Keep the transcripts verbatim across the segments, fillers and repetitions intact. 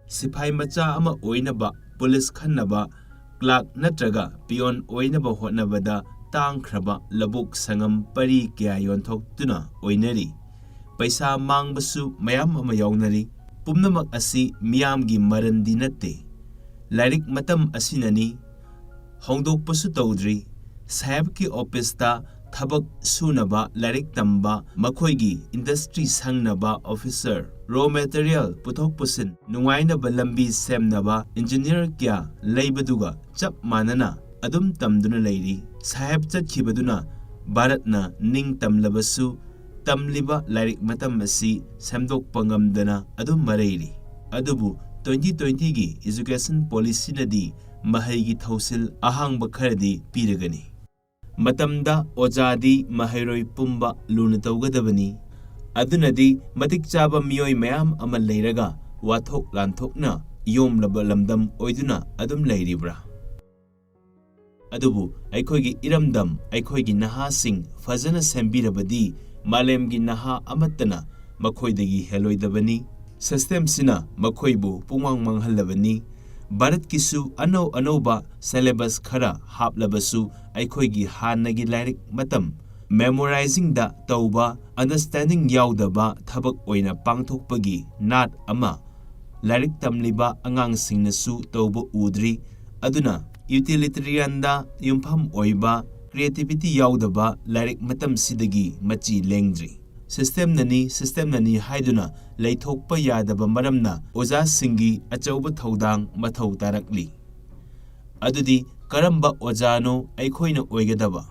ꯁꯤꯐꯥꯏ ꯃꯆꯥ ꯑꯃ ꯑꯣꯏꯅꯕ, ꯄꯨꯂꯤꯁ ꯈꯟꯅꯕ, ꯀ꯭ꯂꯥꯔꯛ ꯅꯠꯇ꯭ꯔꯒ ꯄꯤꯌꯣꯟ ꯑꯣꯏꯅꯕ ꯍꯣꯠꯅꯕꯗ ꯇꯥꯡꯈ꯭ꯔꯕ ꯂꯧꯕꯨꯛ ꯁꯪꯉꯝ ꯄꯔꯤ ꯀꯌꯥ ꯌꯣꯟꯊꯣꯛꯇꯨꯅ ꯑꯣꯏꯅꯔꯤ꯫ ꯄꯩꯁꯥ ꯃꯥꯡꯕꯁꯨ ꯃꯌꯥꯝ ꯑꯃ ꯌꯥꯎꯅꯔꯤ꯫ ꯄꯨꯝꯅꯃꯛ ꯑꯁꯤ ꯃꯤꯌꯥꯝꯒꯤ ꯃꯔꯟꯗꯤ ꯅꯠꯇꯦ꯫ ꯂꯥꯏꯔꯤꯛ ꯃꯇꯝ ꯑꯁꯤꯅꯅꯤ꯫ ꯍꯣꯡꯗꯣꯛꯄꯁꯨ ꯇꯧꯗ꯭ꯔꯤ꯫ ꯁꯥꯍꯦꯕꯀꯤ ꯑꯣꯐꯤꯁꯇ ꯊꯕꯛ ꯁꯨꯅꯕ ꯂꯥꯏꯔꯤꯛ ꯇꯝꯕ, ꯃꯈꯣꯏꯒꯤ ꯏꯟꯗꯁꯇ꯭ꯔꯤ ꯁꯪꯅꯕ ꯑꯣꯐꯤꯁꯔ, ꯔꯣ ꯃꯦꯇꯔꯤꯌꯦꯜ ꯄꯨꯊꯣꯛ ꯄꯨꯁꯤꯟ, ꯅꯨꯡꯉꯥꯏꯅꯕ ꯂꯝꯕꯤ ꯁꯦꯝꯅꯕ ꯏꯟꯖꯤꯅꯤꯌꯔ ꯀꯌꯥ ꯂꯩꯕꯗꯨꯒ ꯆꯞ ꯃꯥꯟꯅꯅ ꯑꯗꯨꯝ ꯇꯝꯗꯨꯅ ꯂꯩꯔꯤ꯫ ꯁꯥꯍꯦꯕ ꯆꯠꯈꯤꯕꯗꯨꯅ ꯚꯥꯔꯠꯅ ꯅꯤꯡ ꯇꯝꯂꯕꯁꯨ, ꯇꯝꯂꯤꯕ ꯂꯥꯏꯔꯤꯛ ꯃꯇꯝ ꯑꯁꯤ ꯁꯦꯝꯗꯣꯛꯄ ꯉꯝꯗꯅ ꯑꯗꯨꯝ ꯃꯔꯩꯔꯤ꯫ ꯑꯗꯨꯕꯨ twenty twenty ꯒꯤ education policy ꯅꯗꯤ ꯃꯍꯩꯒꯤ ꯊꯧꯁꯤꯜ ꯑꯍꯥꯡꯕ ꯈꯔꯗꯤ ꯄꯤꯔꯒꯅꯤ꯫ ꯃꯇꯝꯗ ꯑꯣꯖꯥꯗꯤ ꯃꯍꯩꯔꯣꯏ ꯄꯨꯝꯕ ꯂꯨꯅ ꯇꯧꯒꯗꯕꯅꯤ꯫ ꯑꯗꯨꯅꯗꯤ ꯃꯇꯤꯛ ꯆꯥꯕ ꯃꯤꯑꯣꯏ ꯃꯌꯥꯝ ꯑꯃ ꯂꯩꯔꯒ ꯋꯥꯊꯣꯛ ꯂꯥꯟꯊꯣꯛꯅ ꯌꯣꯝꯂꯕ ꯂꯝꯗꯝ ꯑꯣꯏꯗꯨꯅ ꯑꯗꯨꯝ ꯂꯩꯔꯤꯕ꯭ꯔꯥ? ꯑꯗꯨꯕꯨ ꯑꯩꯈꯣꯏꯒꯤ ꯏꯔꯝꯗꯝ, ꯑꯩꯈꯣꯏꯒꯤ ꯅꯍꯥꯁꯤꯡ ꯐꯖꯅ ꯁꯦꯝꯕꯤꯔꯕꯗꯤ ꯃꯥꯂꯦꯝꯒꯤ ꯅꯍꯥ ꯑꯃꯠꯇꯅ ꯃꯈꯣꯏꯗꯒꯤ ꯍꯦꯜꯂꯣꯏꯗꯕꯅꯤ꯫ ꯁꯤꯁꯇꯦꯝꯁꯤꯅ ꯃꯈꯣꯏꯕꯨ ꯄꯨꯡꯃꯥꯡ ꯃꯥꯡꯍꯜꯂꯕꯅꯤ꯫ ꯚꯥꯔꯠꯀꯤꯁꯨ ꯑꯅꯧ ꯑꯅꯧꯕ ꯁꯦꯂꯦꯕꯁ ꯈꯔ ꯍꯥꯞꯂꯕꯁꯨ ꯑꯩꯈꯣꯏꯒꯤ ꯍꯥꯟꯅꯒꯤ ꯂꯥꯏꯔꯤꯛ ꯃꯇꯝ, ꯃꯦꯃꯣꯔꯥꯏꯖꯤꯡꯗ ꯇꯧꯕ, ꯑꯟꯗꯔꯁꯇꯦꯟꯗꯤꯡ ꯌꯥꯎꯗꯕ ꯊꯕꯛ ꯑꯣꯏꯅ ꯄꯥꯡꯊꯣꯛꯄꯒꯤ ꯅꯥꯠ ꯑꯃ ꯂꯥꯏꯔꯤꯛ ꯇꯝꯂꯤꯕ ꯑꯉꯥꯡꯁꯤꯡꯅꯁꯨ ꯇꯧꯕ ꯎꯗ꯭ꯔꯤ꯫ ꯑꯗꯨꯅ ꯌꯨꯇꯤꯂꯤꯇꯦꯔꯤꯌꯟꯗ ꯌꯨꯝꯐꯝ ꯑꯣꯏꯕ, ꯀ꯭ꯔꯤꯌꯦꯇꯤꯕꯤꯇꯤ ꯌꯥꯎꯗꯕ ꯂꯥꯏꯔꯤꯛ ꯃꯇꯝꯁꯤꯗꯒꯤ ꯃꯆꯤ ꯂꯦꯡꯗ꯭ꯔꯤ꯫ ꯁꯤꯁꯇꯦꯝꯅꯅꯤ, ꯁꯤꯁꯇꯦꯝꯅꯅꯤ ꯍꯥꯏꯗꯨꯅ ꯂꯩꯊꯣꯛꯄ ꯌꯥꯗꯕ ꯃꯔꯝꯅ ꯑꯣꯖꯥꯁꯤꯡꯒꯤ ꯑꯆꯧꯕ ꯊꯧꯗꯥꯡ ꯃꯊꯧ ꯇꯥꯔꯛꯂꯤ꯫ ꯑꯗꯨꯗꯤ ꯀꯔꯝꯕ ꯑꯣꯖꯥꯅꯣ ꯑꯩꯈꯣꯏꯅ ꯑꯣꯏꯒꯗꯕ?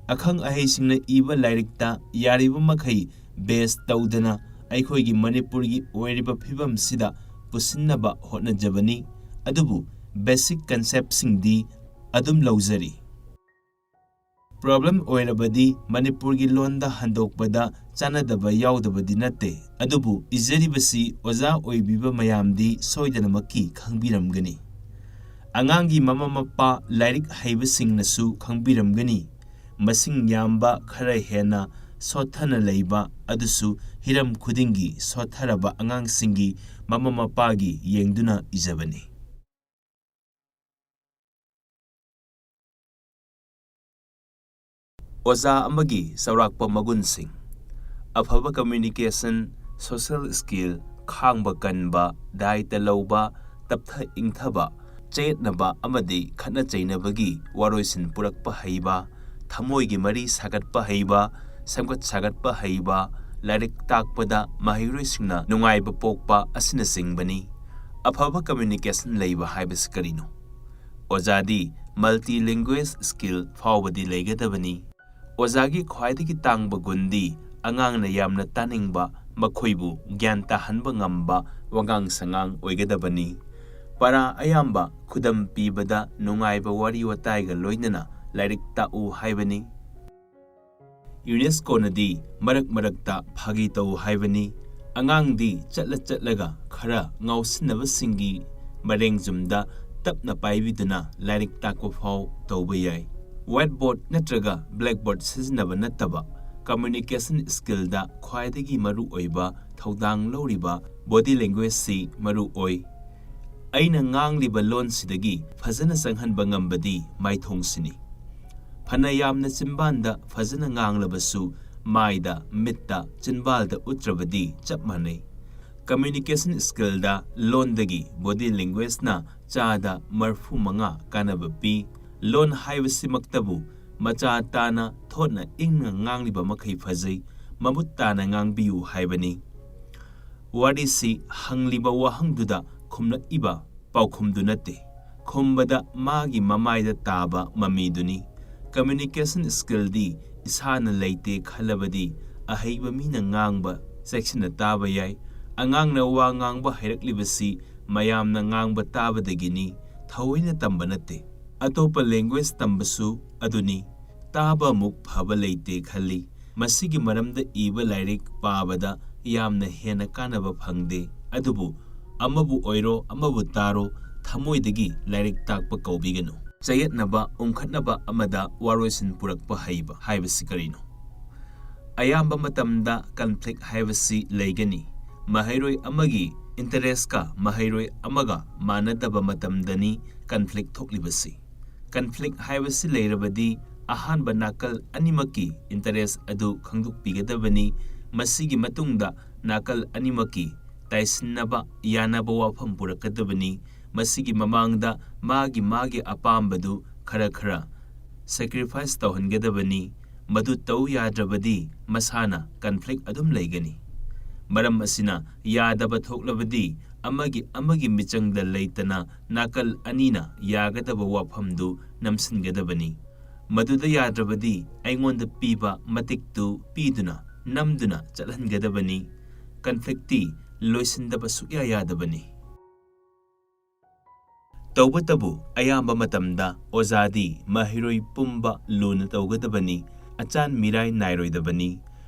ꯑꯈꯪ ꯑꯍꯩꯁꯤꯡꯅ ꯏꯕ ꯂꯥꯏꯔꯤꯛꯇ ꯌꯥꯔꯤꯕ ꯃꯈꯩ ꯕꯦꯖ ꯇꯧꯗꯅ ꯑꯩꯈꯣꯏꯒꯤ ꯃꯅꯤꯄꯨꯔꯒꯤ ꯑꯣꯏꯔꯤꯕ ꯐꯤꯕꯝꯁꯤꯗ ꯄꯨꯁꯤꯟꯅꯕ ꯍꯣꯠꯅꯖꯕꯅꯤ꯫ ꯑꯗꯨꯕꯨ ꯕꯦꯁꯤꯛ ꯀꯟꯁꯦꯞꯁꯤꯡꯗꯤ ꯑꯗꯨꯝ ꯂꯧꯖꯔꯤ꯫ ꯄ꯭ꯔꯣꯕ꯭ꯂꯦꯝ ꯑꯣꯏꯔꯕꯗꯤ ꯃꯅꯤꯄꯨꯔꯒꯤ ꯂꯣꯟꯗ ꯍꯟꯗꯣꯛꯄꯗ ꯆꯥꯟꯅꯗꯕ ꯌꯥꯎꯗꯕꯗꯤ ꯅꯠꯇꯦ, ꯑꯗꯨꯕꯨ ꯏꯖꯔꯤꯕꯁꯤ ꯑꯣꯖꯥ ꯑꯣꯏꯕꯤꯕ ꯃꯌꯥꯝꯗꯤ ꯁꯣꯏꯗꯅꯃꯛꯀꯤ ꯈꯪꯕꯤꯔꯝꯒꯅꯤ꯫ ꯑꯉꯥꯡꯒꯤ ꯃꯃꯥ ꯃꯄꯥ ꯂꯥꯏꯔꯤꯛ ꯍꯩꯕꯁꯤꯡꯅꯁꯨ ꯈꯪꯕꯤꯔꯝꯒꯅꯤ, ꯃꯁꯤꯡ ꯌꯥꯝꯕ ꯈꯔ ꯍꯦꯟꯅ ꯁꯣꯠꯊꯅ ꯂꯩꯕ ꯑꯗꯨꯁꯨ ꯍꯤꯔꯝ ꯈꯨꯗꯤꯡꯒꯤ ꯁꯣꯠꯊꯔꯕ ꯑꯉꯥꯡꯁꯤꯡꯒꯤ ꯃꯃꯥ ꯃꯄꯥꯒꯤ ꯌꯦꯡꯗꯨꯅ ꯏꯖꯕꯅꯤ꯫ ꯑꯣꯖꯥ ꯑꯃꯒꯤ ꯆꯥꯎꯔꯥꯛꯄ ꯃꯒꯨꯟꯁꯤꯡ: ꯑꯐꯕ communication, social skill, ꯈꯥꯡꯕ ꯀꯟꯕ, ꯗꯥꯏꯇ ꯂꯧꯕ, ꯇꯞꯊ ꯏꯪꯊꯕ, ꯆꯌꯦꯠꯅꯕ ꯑꯃꯗꯤ ꯈꯠꯅ ꯆꯩꯅꯕꯒꯤ ꯋꯥꯔꯣꯏꯁꯤꯟ ꯄꯨꯔꯛꯄ ꯍꯩꯕ, ꯊꯃꯣꯏꯒꯤ ꯃꯔꯤ ꯁꯥꯒꯠꯄ ꯍꯩꯕ, ꯁꯦꯝꯒꯠ ꯁꯥꯒꯠꯄ ꯍꯩꯕ, ꯂꯥꯏꯔꯤꯛ ꯇꯥꯛꯄꯗ ꯃꯍꯩꯔꯣꯏꯁꯤꯡꯅ ꯅꯨꯡꯉꯥꯏꯕ ꯄꯣꯛꯄ ꯑꯁꯤꯅꯆꯤꯡꯕꯅꯤ꯫ ꯑꯐꯕ communication ꯂꯩꯕ ꯍꯥꯏꯕꯁꯤ ꯀꯔꯤꯅꯣ? ꯑꯣꯖꯥꯗꯤ multi language skill ꯐꯥꯎꯕꯗꯤ ꯂꯩꯒꯗꯕꯅꯤ꯫ ꯑꯣꯖꯥꯒꯤ ꯈ꯭ꯋꯥꯏꯗꯒꯤ ꯇꯥꯡꯕ ꯒꯨꯟꯗꯤ ꯑꯉꯥꯡꯅ ꯌꯥꯝꯅ ꯇꯥꯅꯤꯡꯕ, ꯃꯈꯣꯏꯕꯨ ꯒ꯭ꯌꯥꯟ ꯇꯥꯍꯟꯕ ꯉꯝꯕ ꯋꯥꯉꯥꯡ ꯁꯉꯥꯡ ꯑꯣꯏꯒꯗꯕꯅꯤ꯫ ꯄꯔꯥ ꯑꯌꯥꯝꯕ ꯈꯨꯗꯝ ꯄꯤꯕꯗ ꯅꯨꯡꯉꯥꯏꯕ ꯋꯥꯔꯤ ꯋꯥꯇꯥꯏꯒ ꯂꯣꯏꯅꯅ ꯂꯥꯏꯔꯤꯛ ꯇꯥꯛꯎ ꯍꯥꯏꯕꯅꯤ꯫ UNESCOꯅꯗꯤ ꯃꯔꯛ ꯃꯔꯛꯇ ꯐꯥꯒꯤ ꯇꯧ ꯍꯥꯏꯕꯅꯤ꯫ ꯑꯉꯥꯡꯗꯤ ꯆꯠꯂ ꯆꯠꯂꯒ ꯈꯔ ꯉꯥꯎꯁꯤꯟꯅꯕꯁꯤꯡꯒꯤ ꯃꯔꯦꯡꯖꯨꯝꯗ ꯇꯞꯅ ꯄꯥꯏꯕꯤꯗꯨꯅ ꯂꯥꯏꯔꯤꯛ ꯇꯥꯛꯄ ꯐꯥꯎ ꯇꯧꯕ ꯌꯥꯏ꯫ Whiteboard ꯅꯠꯇ꯭ꯔꯒ blackboard ꯁꯤꯖꯤꯟꯅꯕ ꯅꯠꯇꯕ communication skillꯗ ꯈ꯭ꯋꯥꯏꯗꯒꯤ ꯃꯔꯨ ꯑꯣꯏꯕ ꯊꯧꯗꯥꯡ ꯂꯧꯔꯤꯕ body languageꯁꯤ ꯃꯔꯨ ꯑꯣꯏ꯫ ꯑꯩꯅ ꯉꯥꯡꯂꯤꯕ ꯂꯣꯟꯁꯤꯗꯒꯤ ꯐꯖꯅ ꯆꯪꯍꯟꯕ ꯉꯝꯕꯗꯤ ꯃꯥꯏꯊꯣꯡꯁꯤꯅꯤ꯫ ꯐꯅ ꯌꯥꯝꯅ ꯆꯤꯟꯕꯥꯟꯗ ꯐꯖꯅ ꯉꯥꯡꯂꯕꯁꯨ ꯃꯥꯏꯗ, ꯃꯤꯠꯇ, ꯆꯤꯟꯕꯥꯜꯗ ꯎꯠꯇ꯭ꯔꯕꯗꯤ ꯆꯞ ꯃꯥꯟꯅꯩ꯫ Communication skillꯗ ꯂꯣꯟꯗꯒꯤ body languageꯅ ꯆꯥꯗ ꯃꯔꯐꯨ ꯃꯉꯥ ꯀꯥꯟꯅꯕ ꯄꯤ꯫ ꯂꯣꯟ ꯍꯥꯏꯕꯁꯤꯃꯛꯇꯕꯨ ꯃꯆꯥ ꯇꯥꯅ ꯊꯣꯠꯅ ꯏꯪꯅ ꯉꯥꯡꯂꯤꯕ ꯃꯈꯩ ꯐꯖꯩ, ꯃꯃꯨꯠ ꯇꯥꯅ ꯉꯥꯡꯕꯤꯌꯨ ꯍꯥꯏꯕꯅꯤ꯫ ꯋꯥꯔꯤꯁꯤ ꯍꯪꯂꯤꯕ ꯋꯥꯍꯪꯗꯨꯗ ꯈꯨꯝꯂꯛꯏꯕ ꯄꯥꯎꯈꯨꯝꯗꯨ ꯅꯠꯇꯦ, ꯈꯨꯝꯕꯗ ꯃꯥꯒꯤ ꯃꯃꯥꯏꯗ ꯇꯥꯕ ꯃꯃꯤꯗꯨꯅꯤ꯫ Communication skillꯗꯤ ꯏꯁꯥꯅ ꯂꯩꯇꯦ ꯈꯜꯂꯕꯗꯤ ꯑꯍꯩꯕ ꯃꯤꯅ ꯉꯥꯡꯕ ꯆꯦꯛꯁꯤꯟꯅ ꯇꯥꯕ ꯌꯥꯏ꯫ ꯑꯉꯥꯡꯅ ꯋꯥ ꯉꯥꯡꯕ ꯍꯩꯔꯛꯂꯤꯕꯁꯤ ꯃꯌꯥꯝꯅ ꯉꯥꯡꯕ ꯇꯥꯕꯗꯒꯤꯅꯤ, ꯊꯑꯣꯏꯅ ꯇꯝꯕ ꯅꯠꯇꯦ꯫ ꯑꯇꯣꯞꯄ language ꯇꯝꯕꯁꯨ ꯑꯗꯨꯅꯤ꯫ ꯇꯥꯕ ꯑꯃꯨꯛ ꯐꯕ ꯂꯩꯇꯦ ꯈꯜꯂꯤ꯫ ꯃꯁꯤꯒꯤ ꯃꯔꯝꯗ ꯏꯕ ꯂꯥꯏꯔꯤꯛ ꯄꯥꯕꯗ ꯌꯥꯝꯅ ꯍꯦꯟꯅ ꯀꯥꯟꯅꯕ ꯐꯪꯗꯦ꯫ ꯑꯗꯨꯕꯨ ꯑꯃꯕꯨ ꯑꯣꯏꯔꯣ, ꯑꯃꯕꯨ ꯇꯥꯔꯣ, ꯊꯃꯣꯏꯗꯒꯤ ꯂꯥꯏꯔꯤꯛ ꯇꯥꯛꯄ ꯀꯧꯕꯤꯒꯅꯨ꯫ ꯆꯌꯦꯠꯅꯕ ꯎꯪꯈꯠꯅꯕ ꯑꯃꯗ ꯋꯥꯔꯣꯏꯁꯤꯟ ꯄꯨꯔꯛꯄ ꯍꯩꯕ ꯍꯥꯏꯕꯁꯤ ꯀꯔꯤꯅꯣ? ꯑꯌꯥꯝꯕ ꯃꯇꯝꯗ ꯀꯟꯐ꯭ꯂꯤꯛ ꯍꯥꯏꯕꯁꯤ ꯂꯩꯒꯅꯤ꯫ ꯃꯍꯩꯔꯣꯏ ꯑꯃꯒꯤ ꯏꯟꯇꯔꯦꯁꯀ ꯃꯍꯩꯔꯣꯏ ꯑꯃꯒ ꯃꯥꯟꯅꯗꯕ ꯃꯇꯝꯗꯅꯤ ꯀꯟꯐ꯭ꯂꯤꯛ ꯊꯣꯛꯂꯤꯕꯁꯤ꯫ ꯀꯟꯐ꯭ꯂꯤꯛ ꯍꯥꯏꯕꯁꯤ ꯂꯩꯔꯕꯗꯤ ꯑꯍꯥꯟꯕ ꯅꯥꯀꯜ ꯑꯅꯤꯃꯛꯀꯤ ꯏꯟꯇꯔꯦꯁ ꯑꯗꯨ ꯈꯪꯗꯣꯛꯄꯤꯒꯗꯕꯅꯤ꯫ ꯃꯁꯤꯒꯤ ꯃꯇꯨꯡꯗ ꯅꯥꯀꯜ ꯑꯅꯤꯃꯛꯀꯤ ꯇꯥꯏꯁꯤꯟꯅꯕ ꯌꯥꯅꯕ ꯋꯥꯐꯝ ꯄꯨꯔꯛꯀꯗꯕꯅꯤ꯫ ꯃꯁꯤꯒꯤ ꯃꯃꯥꯡꯗ ꯃꯥꯒꯤ ꯃꯥꯒꯤ ꯑꯄꯥꯝꯕꯗꯨ ꯈꯔ ꯈꯔ ꯁꯦꯀ꯭ꯔꯤꯐꯥꯏꯁ ꯇꯧꯍꯟꯒꯗꯕꯅꯤ꯫ ꯃꯗꯨ ꯇꯧ ꯌꯥꯗ꯭ꯔꯕꯗꯤ ꯃꯁꯥꯅ ꯀꯟꯐ꯭ꯂꯤꯛ ꯑꯗꯨꯝ ꯂꯩꯒꯅꯤ꯫ ꯃꯔꯝ ꯑꯁꯤꯅ ꯌꯥꯗꯕ ꯊꯣꯛꯂꯕꯗꯤ ꯑꯃꯒꯤ ꯑꯃꯒꯤ ꯃꯤꯆꯪꯗ ꯂꯩꯇꯅ ꯅꯥꯀꯜ ꯑꯅꯤꯅ ꯌꯥꯒꯗꯕ ꯋꯥꯐꯝꯗꯨ ꯅꯝꯁꯤꯟꯒꯗꯕꯅꯤ꯫ ꯃꯗꯨꯗ ꯌꯥꯗ꯭ꯔꯕꯗꯤ ꯑꯩꯉꯣꯟꯗ ꯄꯤꯕ ꯃꯇꯤꯛꯇꯨ ꯄꯤꯗꯨꯅ ꯅꯝꯗꯨꯅ ꯆꯠꯍꯟꯒꯗꯕꯅꯤ꯫ ꯀꯟꯐ꯭ꯂꯤꯛꯇꯤ ꯂꯣꯏꯁꯤꯟꯗꯕ ꯁꯨꯛꯌꯥ ꯌꯥꯗꯕꯅꯤ꯫ ꯇꯧꯕꯇꯕꯨ ꯑꯌꯥꯝꯕ ꯃꯇꯝꯗ ꯑꯣꯖꯥꯗꯤ ꯃꯍꯩꯔꯣꯏ ꯄꯨꯝꯕ ꯂꯨꯅ ꯇꯧꯒꯗꯕꯅꯤ, ꯑꯆꯥꯟ ꯃꯤꯔꯥꯏ ꯅꯥꯏꯔꯣꯏꯗꯕꯅꯤ꯫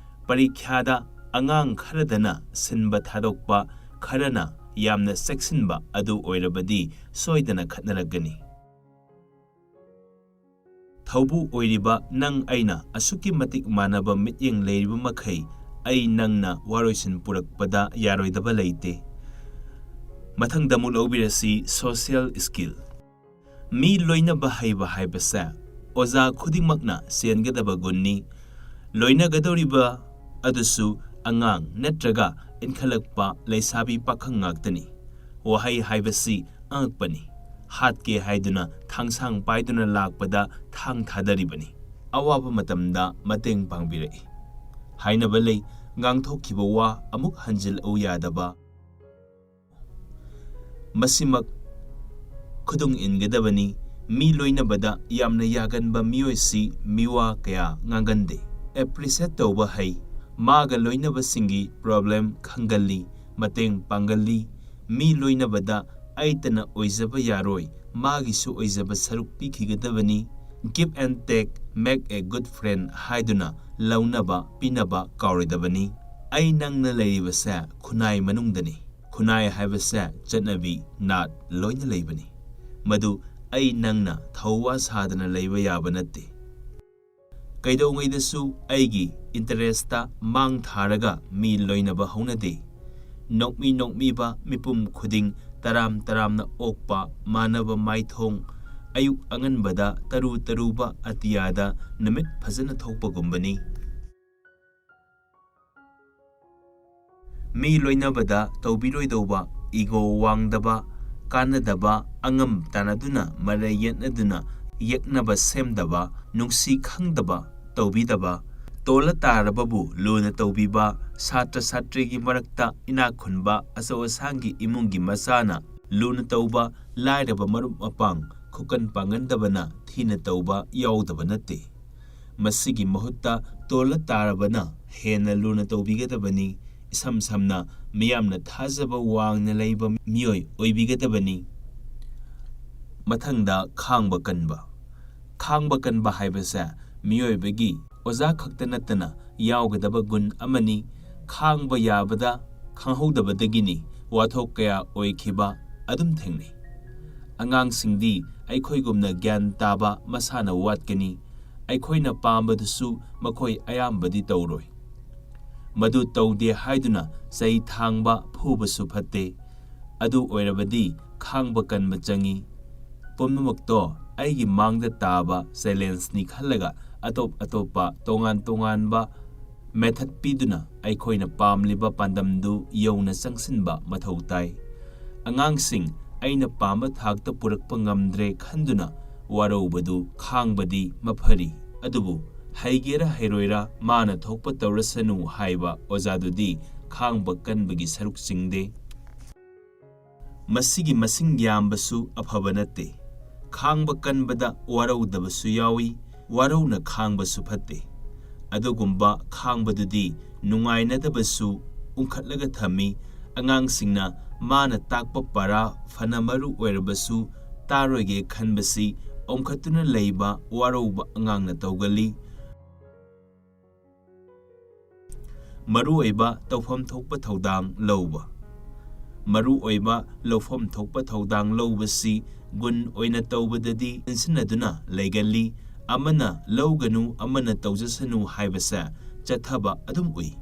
ꯄꯔꯤꯈ꯭ꯌꯥꯗ ꯑꯉꯥꯡ ꯈꯔꯗꯅ ꯁꯤꯟꯕ ꯊꯥꯗꯣꯛꯄ, ꯈꯔꯅ ꯌꯥꯝꯅ ꯆꯦꯛꯁꯤꯟꯕ ꯑꯗꯨ ꯑꯣꯏꯔꯕꯗꯤ ꯁꯣꯏꯗꯅ ꯈꯠꯅꯔꯛꯀꯅꯤ꯫ ꯊꯧꯕꯨ ꯑꯣꯏꯔꯤꯕ ꯅꯪ ꯑꯩꯅ ꯑꯁꯨꯛꯀꯤ ꯃꯇꯤꯛ ꯃꯥꯟꯅꯕ ꯃꯤꯠꯌꯦꯡ ꯂꯩꯔꯤꯕ ꯃꯈꯩ ꯑꯩ ꯅꯪꯅ ꯋꯥꯔꯣꯏꯁꯤꯟ ꯄꯨꯔꯛꯄꯗ ꯌꯥꯔꯣꯏꯗꯕ ꯂꯩꯇꯦ꯫ ꯃꯊꯪꯗ ꯑꯃꯨꯛ ꯂꯧꯕꯤꯔꯁꯤ social skill꯫ ꯃꯤ ꯂꯣꯏꯅꯕ ꯍꯩꯕ ꯍꯥꯏꯕꯁꯦ ꯑꯣꯖꯥ ꯈꯨꯗꯤꯡꯃꯛꯅ ꯆꯦꯟꯒꯗꯕ ꯒꯨꯟꯅꯤ꯫ ꯂꯣꯏꯅꯒꯗꯧꯔꯤꯕ ꯑꯗꯨꯁꯨ ꯑꯉꯥꯡ ꯅꯠꯇ꯭ꯔꯒ ꯏꯟꯈꯠꯂꯛꯄ ꯂꯩꯁꯥꯕꯤ ꯄꯥꯈꯪ ꯉꯥꯛꯇꯅꯤ꯫ ꯋꯥꯍꯩ ꯍꯥꯏꯕꯁꯤ ꯑꯉꯛꯄꯅꯤ꯫ ꯍꯥꯠꯀꯦ ꯍꯥꯏꯗꯨꯅ ꯊꯥꯡꯁꯥꯡ ꯄꯥꯏꯗꯨꯅ ꯂꯥꯛꯄꯗ ꯊꯥꯡ ꯊꯥꯗꯔꯤꯕꯅꯤ꯫ ꯑꯋꯥꯕ ꯃꯇꯝꯗ ꯃꯇꯦꯡ ꯄꯥꯡꯕꯤꯔꯛꯏ꯫ ꯍꯥꯏꯅꯕ ꯂꯩ, ꯉꯥꯡꯊꯣꯛꯈꯤꯕ ꯋꯥ ꯑꯃꯨꯛ ꯍꯟꯖꯤꯜꯂꯛꯎ ꯌꯥꯗꯕ꯫ ꯃꯁꯤꯃꯛ ꯈꯨꯗꯨꯡ ꯏꯟꯒꯗꯕꯅꯤ꯫ ꯃꯤ ꯂꯣꯏꯅꯕꯗ ꯌꯥꯝꯅ ꯌꯥꯒꯟꯕ ꯃꯤꯑꯣꯏꯁꯤ ꯃꯤꯋꯥ ꯀꯌꯥ ꯉꯥꯡꯒꯟꯗꯦ꯫ ꯑꯦꯄ꯭ꯔꯤꯁꯤꯌꯦꯠ ꯇꯧꯕ ꯍꯩ꯫ ꯃꯥꯒ ꯂꯣꯏꯅꯕꯁꯤꯡꯒꯤ ꯄ꯭ꯔꯣꯕ꯭ꯂꯦꯝ ꯈꯪꯒꯜꯂꯤ, ꯃꯇꯦꯡ ꯄꯥꯡꯒꯜꯂꯤ꯫ ꯃꯤ ꯂꯣꯏꯅꯕꯗ ꯑꯩꯇꯅ ꯑꯣꯏꯖꯕ ꯌꯥꯔꯣꯏ, ꯃꯥꯒꯤꯁꯨ ꯑꯣꯏꯖꯕ ꯁꯔꯨꯛ ꯄꯤꯈꯤꯒꯗꯕꯅꯤ꯫ Give and take make a good friend ꯍꯥꯏꯗꯨꯅ ꯂꯧꯅꯕ ꯄꯤꯅꯕ ꯀꯥꯎꯔꯣꯏꯗꯕꯅꯤ꯫ ꯑꯩ ꯅꯪꯅ ꯂꯩꯔꯤꯕꯁꯦ ꯈꯨꯟꯅꯥꯏ ꯃꯅꯨꯡꯗꯅꯤ꯫ ꯈꯨꯟꯅꯥꯏ ꯍꯥꯏꯕꯁꯦ ꯆꯠꯅꯕꯤ, ꯅꯥꯠ ꯂꯣꯏꯅ ꯂꯩꯕꯅꯤ꯫ ꯃꯗꯨ ꯑꯩ ꯅꯪꯅ ꯊꯧꯋꯥ ꯁꯥꯗꯅ ꯂꯩꯕ ꯌꯥꯕ ꯅꯠꯇꯦ꯫ ꯀꯩꯗꯧꯉꯩꯗꯁꯨ ꯑꯩꯒꯤ interest ꯃꯥꯡ ꯊꯥꯔꯒ ꯃꯤ ꯂꯣꯏꯅꯕ ꯍꯧꯅꯗꯦ꯫ ꯅꯣꯛꯃꯤ ꯅꯣꯛꯃꯤꯕ ꯃꯤꯄꯨꯝ ꯈꯨꯗꯤꯡ ꯇꯔꯥꯝ ꯇꯔꯥꯝꯅ ꯑꯣꯛꯄ, ꯃꯥꯟꯅꯕ ꯃꯥꯏꯊꯣꯡ, ꯑꯌꯨꯛ ꯑꯉꯟꯕꯗ ꯇꯔꯨ ꯇꯔꯨꯕ ꯑꯇꯤꯌꯥꯗ ꯅꯨꯃꯤꯠ ꯐꯖꯅ ꯊꯣꯛꯄꯒꯨꯝꯕꯅꯤ꯫ ꯃꯤ ꯂꯣꯏꯅꯕꯗ ꯇꯧꯕꯤꯔꯣꯏꯗꯧꯕ, ego ꯋꯥꯡꯗꯕ, ꯀꯥꯟꯅꯗꯕ, ꯑꯉꯝ ꯇꯥꯟꯅꯗꯨꯅ ꯃꯔꯩ ꯌꯦꯠꯅꯗꯨꯅ ꯌꯦꯛꯅꯕ ꯁꯦꯝꯗꯕ, ꯅꯨꯡꯁꯤ ꯈꯪꯗꯕ, ꯇꯧꯕꯤꯗꯕ, ꯇꯣꯜꯂ ꯇꯥꯔꯕꯕꯨ ꯂꯨꯅ ꯇꯧꯕꯤꯕ, ꯁꯥꯇ꯭ꯔ ꯁꯥꯇ꯭ꯔꯤꯒꯤ ꯃꯔꯛꯇ ꯏꯅꯥꯛ ꯈꯨꯟꯕ ꯑꯆꯧ ꯑꯁꯥꯡꯒꯤ ꯏꯃꯨꯡꯒꯤ ꯃꯆꯥꯅ ꯂꯨꯅ ꯇꯧꯕ, ꯂꯥꯏꯔꯕ ꯃꯔꯨꯞ ꯃꯄꯥꯡ ꯈꯨꯀꯟ ꯄꯥꯡꯒꯟꯗꯕꯅ ꯊꯤꯅ ꯇꯧꯕ ꯌꯥꯎꯗꯕ ꯅꯠꯇꯦ꯫ ꯃꯁꯤꯒꯤ ꯃꯍꯨꯠꯇ ꯇꯣꯜꯂ ꯇꯥꯔꯕꯅ ꯍꯦꯟꯅ ꯂꯨꯅ ꯇꯧꯕꯤꯒꯗꯕꯅꯤ꯫ ꯏꯁꯝ ꯁꯝꯅ, ꯃꯤꯌꯥꯝꯅ ꯊꯥꯖꯕ ꯋꯥꯡꯅ ꯂꯩꯕ ꯃꯤꯑꯣꯏ ꯑꯣꯏꯕꯤꯒꯗꯕꯅꯤ꯫ ꯃꯊꯪꯗ, ꯈꯥꯡꯕ ꯀꯟꯕ꯫ ꯈꯥꯡꯕ ꯀꯟꯕ ꯍꯥꯏꯕꯁꯦ ꯃꯤꯑꯣꯏꯕꯒꯤ ꯑꯣꯖꯥ ꯈꯛꯇ ꯅꯠꯇꯅ ꯌꯥꯎꯒꯗꯕ ꯒꯨꯟ ꯑꯃꯅꯤ꯫ ꯈꯥꯡꯕ ꯌꯥꯕꯗ ꯈꯪꯍꯧꯗꯕꯗꯒꯤꯅꯤ ꯋꯥꯊꯣꯛ ꯀꯌꯥ ꯑꯣꯏꯈꯤꯕ ꯑꯗꯨꯝ ꯊꯦꯡꯅꯩ꯫ ꯑꯉꯥꯡꯁꯤꯡꯗꯤ ꯑꯩꯈꯣꯏꯒꯨꯝꯅ ꯒ꯭ꯌꯥꯟ ꯇꯥꯕ ꯃꯁꯥꯅ ꯋꯥꯠꯀꯅꯤ꯫ ꯑꯩꯈꯣꯏꯅ ꯄꯥꯝꯕꯗꯨꯁꯨ ꯃꯈꯣꯏ ꯑꯌꯥꯝꯕꯗꯤ ꯇꯧꯔꯣꯏ꯫ ꯃꯗꯨ ꯇꯧꯗꯦ ꯍꯥꯏꯗꯨꯅ ꯆꯩ ꯊꯥꯡꯕ, ꯐꯨꯕꯁꯨ ꯐꯠꯇꯦ꯫ ꯑꯗꯨ ꯑꯣꯏꯔꯕꯗꯤ ꯈꯥꯡꯕ ꯀꯟꯕ ꯆꯪꯏ꯫ ꯄꯨꯝꯅꯃꯛꯇꯣ ꯑꯩꯒꯤ ꯃꯥꯡꯗ ꯇꯥꯕ challengeꯅꯤ ꯈꯜꯂꯒ ꯑꯇꯣꯞ ꯑꯇꯣꯞꯄ ꯇꯣꯉꯥꯟ ꯇꯣꯉꯥꯟꯕ method ꯄꯤꯗꯨꯅ ꯑꯩꯈꯣꯏꯅ ꯄꯥꯝꯂꯤꯕ ꯄꯥꯟꯗꯝꯗꯨ ꯌꯧꯅ ꯆꯪꯁꯤꯟꯕ ꯃꯊꯧ ꯇꯥꯏ꯫ ꯑꯉꯥꯡꯁꯤꯡ ꯑꯩꯅ ꯄꯥꯝꯕ ꯊꯥꯛꯇ ꯄꯨꯔꯛꯄ ꯉꯝꯗ꯭ꯔꯦ ꯈꯟꯗꯨꯅ ꯋꯥꯔꯧꯕꯗꯨ ꯈꯥꯡꯕꯗꯤ ꯃꯐꯔꯤ꯫ ꯑꯗꯨꯕꯨ ꯍꯩꯒꯦꯔꯥ ꯍꯩꯔꯣꯏꯔꯥ ꯃꯥꯅ ꯊꯣꯛꯄ ꯇꯧꯔꯁꯅꯨ ꯍꯥꯏꯕ ꯑꯣꯖꯥꯗꯨꯗꯤ ꯈꯥꯡꯕ ꯀꯟꯕꯒꯤ ꯁꯔꯨꯛ ꯆꯤꯡꯗꯦ꯫ ꯃꯁꯤꯒꯤ ꯃꯁꯤꯡ ꯌꯥꯝꯕꯁꯨ ꯑꯐꯕ ꯅꯠꯇꯦ꯫ ꯈꯥꯡꯕ ꯀꯟꯕꯗ ꯋꯥꯔꯧꯗꯕꯁꯨ ꯌꯥꯎꯏ, ꯋꯥꯔꯧꯅ ꯈꯥꯡꯕꯁꯨ ꯐꯠꯇꯦ꯫ ꯑꯗꯨꯒꯨꯝꯕ ꯈꯥꯡꯕꯗꯨꯗꯤ ꯅꯨꯡꯉꯥꯏꯅꯗꯕꯁꯨ ꯎꯪꯈꯠꯂꯒ ꯊꯝꯃꯤ꯫ ꯑꯉꯥꯡꯁꯤꯡꯅ ꯃꯥꯅ ꯇꯥꯛꯄ ꯄꯔꯥ ꯐꯅ ꯃꯔꯨ ꯑꯣꯏꯔꯕꯁꯨ ꯇꯥꯔꯣꯏꯒꯦ ꯈꯟꯕꯁꯤ ꯑꯣꯝꯈꯠꯇꯨꯅ ꯂꯩꯕ ꯋꯥꯔꯧꯕ ꯑꯉꯥꯡꯅ ꯇꯧꯒꯜꯂꯤ꯫ ꯃꯔꯨꯑꯣꯏꯕ ꯇꯧꯐꯝ ꯊꯣꯛꯄ ꯊꯧꯗꯥꯡ ꯂꯧꯕ꯫ ꯃꯔꯨꯑꯣꯏꯕ ꯂꯧꯐꯝ ꯊꯣꯛꯄ ꯊꯧꯗꯥꯡ ꯂꯧꯕꯁꯤ ꯒꯨꯟ ꯑꯣꯏꯅ ꯇꯧꯕꯗꯗꯤ ꯆꯤꯟꯁꯤꯟꯅꯗꯨꯅ ꯂꯩꯒꯜꯂꯤ꯫ ꯑꯃꯅ ꯂꯧꯒꯅꯨ, ꯑꯃꯅ ꯇꯧꯖꯁꯅꯨ ꯍꯥꯏꯕꯁꯦ ꯆꯠꯊꯕ ꯑꯗꯨꯝ ꯎꯏ꯫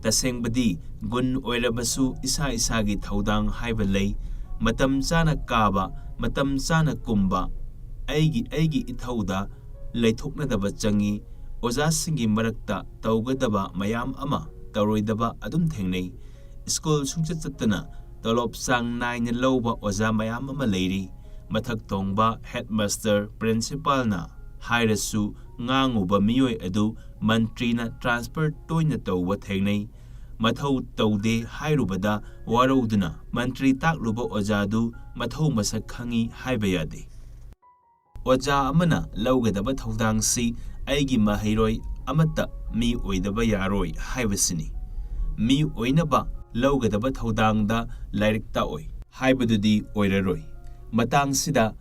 ꯇꯁꯦꯡꯕꯗꯤ ꯒꯨꯟ ꯑꯣꯏꯔꯕꯁꯨ ꯏꯁꯥ ꯏꯁꯥꯒꯤ ꯊꯧꯗꯥꯡ ꯍꯥꯏꯕ ꯂꯩ꯫ ꯃꯇꯝ ꯆꯥꯅ ꯀꯥꯕ, ꯃꯇꯝ ꯆꯥꯅ ꯀꯨꯝꯕ, ꯑꯩꯒꯤ ꯑꯩꯒꯤ ꯏꯊꯧꯗ ꯂꯩꯊꯣꯛꯅꯗꯕ ꯆꯪꯏ꯫ ꯑꯣꯖꯥꯁꯤꯡꯒꯤ ꯃꯔꯛꯇ ꯇꯧꯒꯗꯕ ꯃꯌꯥꯝ ꯑꯃ, ꯇꯧꯔꯣꯏꯗꯕ ꯑꯗꯨꯝ ꯊꯦꯡꯅꯩ꯫ ꯁ꯭ꯀꯨꯜ ꯁꯨꯡꯆꯠ ꯆꯠꯇꯅ ꯇꯣꯂꯣꯞ ꯆꯥꯡ ꯅꯥꯏꯅ ꯂꯧꯕ ꯑꯣꯖꯥ ꯃꯌꯥꯝ ꯑꯃ ꯂꯩꯔꯤ꯫ ꯃꯊꯛ ꯊꯣꯡꯕ ꯍꯦꯗꯃꯥꯁꯇꯔ, ꯄ꯭ꯔꯤꯟꯁꯤꯄꯥꯜꯅ ꯍꯥꯏꯔꯁꯨ ꯉꯥꯡꯉꯨꯕ ꯃꯤꯑꯣꯏ ꯑꯗꯨ ꯃꯟꯇ꯭ꯔꯤꯅ ꯇ꯭ꯔꯥꯟꯁꯐꯔ ꯇꯣꯏꯅ ꯇꯧꯕ ꯊꯦꯡꯅꯩ꯫ ꯃꯊꯧ ꯇꯧꯗꯦ ꯍꯥꯏꯔꯨꯕꯗ ꯋꯥꯔꯧꯗꯨꯅ ꯃꯟꯇ꯭ꯔꯤ ꯇꯥꯛꯂꯨꯕ ꯑꯣꯖꯥꯗꯨ ꯃꯊꯧ ꯃꯁꯛ ꯈꯪꯏ ꯍꯥꯏꯕ ꯌꯥꯗꯦ꯫ ꯑꯣꯖꯥ ꯑꯃꯅ ꯂꯧꯒꯗꯕ ꯊꯧꯗꯥꯡꯁꯤ ꯑꯩꯒꯤ ꯃꯍꯩꯔꯣꯏ ꯑꯃꯠꯇ ꯃꯤ ꯑꯣꯏꯗꯕ ꯌꯥꯔꯣꯏ ꯍꯥꯏꯕꯁꯤꯅꯤ꯫ ꯃꯤ ꯑꯣꯏꯅꯕ ꯂꯧꯒꯗꯕ ꯊꯧꯗꯥꯡꯗ ꯂꯥꯏꯔꯤꯛ ꯇꯥꯛꯑꯣꯏ ꯍꯥꯏꯕꯗꯨꯗꯤ ꯑꯣꯏꯔꯔꯣꯏ꯫ ꯃꯇꯥꯡꯁꯤꯗ